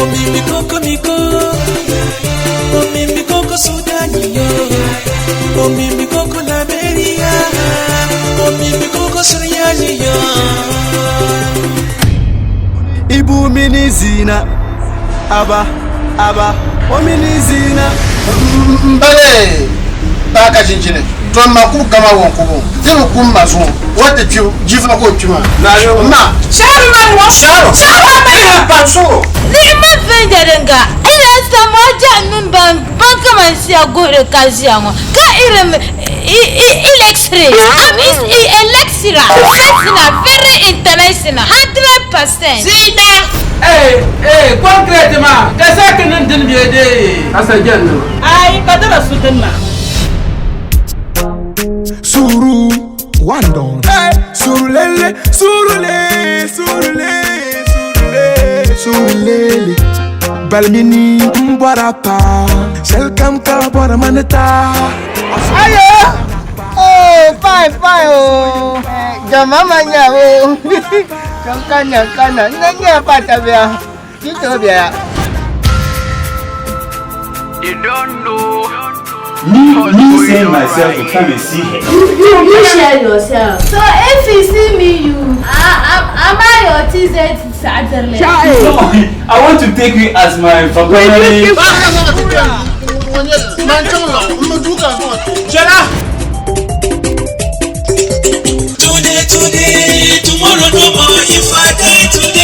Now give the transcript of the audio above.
Omimi koko miko, omimi koko Sudani yo, omimi koko Liberia, omimi koko Sierra Leone. Ibu mini zina, aba, aba, o mini zina. Mbale paaka chinchini to ma ku kama won kubu ti bi kum ma zuŋɔ o ti kpi jifa ka o kpi maa ma Sharu man wo. Sharu Sharu man. pa so Ni'ima viɛnyɛlinga ila samoja mini ban ban kaman sia guhiri ka ʒiya ŋɔ ka irim electric am is electric professional very international 100%. Zina. Ee ee concrete maa ka saki niŋ dini bee dee asa jɛnnima. Ayi ka dala su dini maa. Suru one down. Hey, surulele, surule, surule, surule, surulele. Balmini n bɔra pa, shɛli kam ka bɔra mani ta. Ayo! Oh, fine, fine, oh. Jama ma nya oh. Kana kana, na nya pata bia. Tito bia. You don't know. Me send myself to come and see her. You share yourself. So if you see me, you am I your TZ Saturday? No, I want to take you as my family. Man chaŋ la n mi duu ka zuŋɔ. Chela. Today, today, tomorrow no more. If I die today.